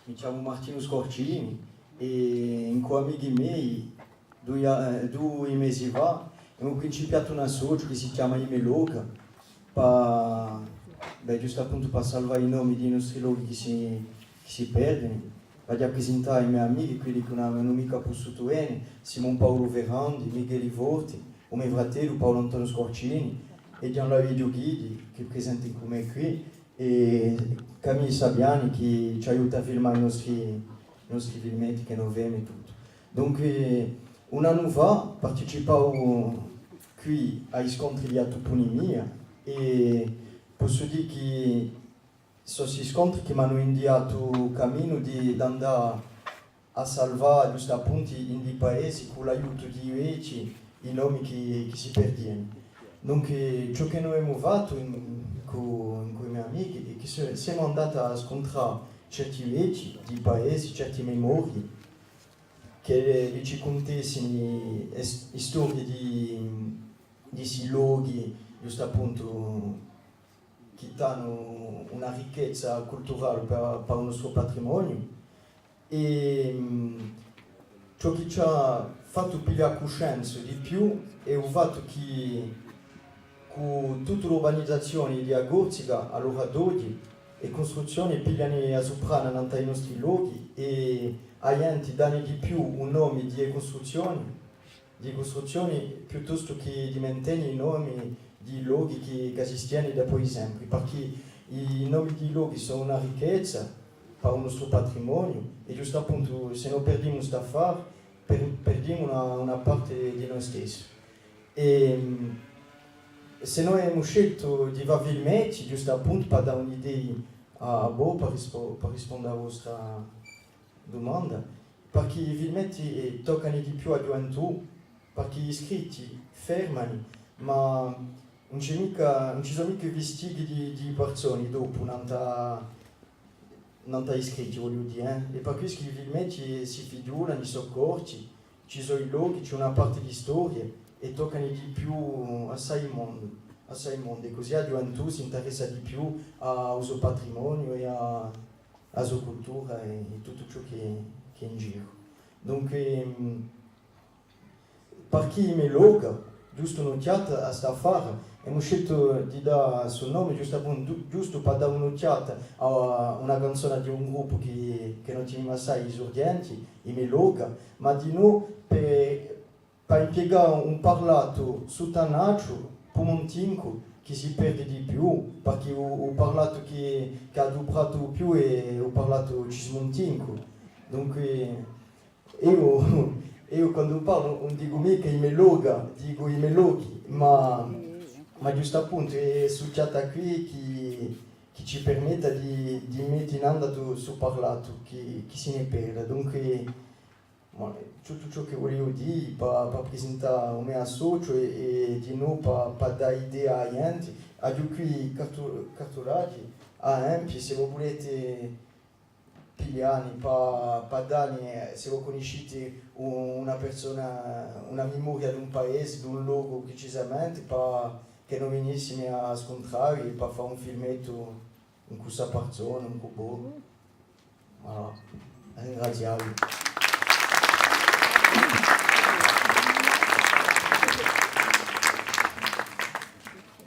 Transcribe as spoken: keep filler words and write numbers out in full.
Mi chjamu Martinu Scorcini è incù amichi mei, dui a-, eh, dui mesi fà, emu principiatu un associu chì si chjama I Me Loca, pà, bè, ghjustu appuntu pà salvà i nomi di i nostri lochi chì si, chì si perdini. V'aghju à prisintà i me amichi, quelli chì ùn avenu micca pussutu veni, Simon Paulu Ferrandi, Micheli Forti, u me fratellu Paulu Antoniu Scorcini è Ghjuvan Lavidiu Chiti, chì hè prisenti cù mè quì, è Camille Saviani, chì ci aiuta à filmà i nostri, i nostri filmetti chì no femu è tuttu. Dunque, un annu fà participavu quì à i scontri di a tupunimia è possu dì chì sò sti scontri chì m'anu indiatu u caminu di, d'andà à salvà, ghjustu appuntu, in i paesi, cù l'aiutu di i vechji, i nomi chì, chì si perdiani. Dunque, ciò chì no emu fattu in, cù, incù i me amichi, hè chì se-, semu andati à scuntrà certi vechji di i paesi, certi memorii, chì li ci cuntessini i s-, i storii di, di sti lochi, ghjustu appuntu, chì t'anu una ricchezza culturali pà, pà u nostru patrimoniu. È, mm, ciò chì ci hà fattu piglià cuscenza di più hè u fattu chì, cù tutta l'urbanizazioni di a Corsica, à l'ora d'oghji, e custruzzioni pigliani a suprana nant'à i nostri lochi è a ghjenti dani di più u nomi di e custruzzioni, di custruzzioni, piuttostu chì di manteni i nomi di lochi chì, chì esistiani dapoi sempri, parchì i nomi di lochi sò una ricchezza pà u nostru patrimoniu, è ghjustu appuntu, s'è no perdimu st'affari, per-, perdimu una, una parti di noi stessi. È, mm, s'è no emu sceltu di fà filmetti, ghjustu appuntu, pà dà un'idea à, à voi, pà rispo-, pà risponda à a vostra dumanda, parchì i filmetti, eh, toccani di più a ghjuventù, parchì i scritti fermani, ma ùn ci hè micca, ùn ci sò micca i vistighi di, di parsoni dopu, nant'à, nant'à i scritti, vogliu dì, eh. È par quissu chì i filmetti si fighjulani, sò corti, ci sò i lochi, ci hè una parti di storia, è toccani di più assai mondu, assai mondu, è cusì a ghjuventù s'interessa di più à u so patrimoniu è à, à a so cultura è tuttu ciò chì, chì hè in giru. Dunque, mm, parchì I Me Loca, ghjustu un'uchjata à st'affari, emu sceltu di dà stu nomi, ghjustu appuntu, ghjustu pà dà un'uchjata à una canzona di un gruppu chì, chì no tenimu assai, i Surghjenti, I Me Loca, ma dinò per, pà impiegà un parlatu suttanacciu, pumuntincu, chì si perdi di più, parchì u, u parlatu chì, chì hè adupratu u più hè u parlatu cismuntincu. Dunque, eiu, eiu quandu parlu ùn dicu micca I Me Loca, dicu I Me Lochi, ma, ma ghjustu appuntu hè st'uchjata quì chì, chì ci permetta di, di metti in andatu stu parlatu chì, chì si ne perda. Dunque, ma, tuttu ciò chì vuliu dì pà, pà prisintà u me associu è, è dinò pà, pà dà idea à a ghjenti, aghju quì cartu-, cartulati à empie, s'è vo vulete pigliani pà, pà dani, eh, s'è vo cunnisciti u-, una parsona, una mimoria d'un paesi, d'un locu precisamente, pà chì no vinissimi à scuntravi, pà fà un filmettu incù sta parsona, incù vo. Voilà. Ringraziavi.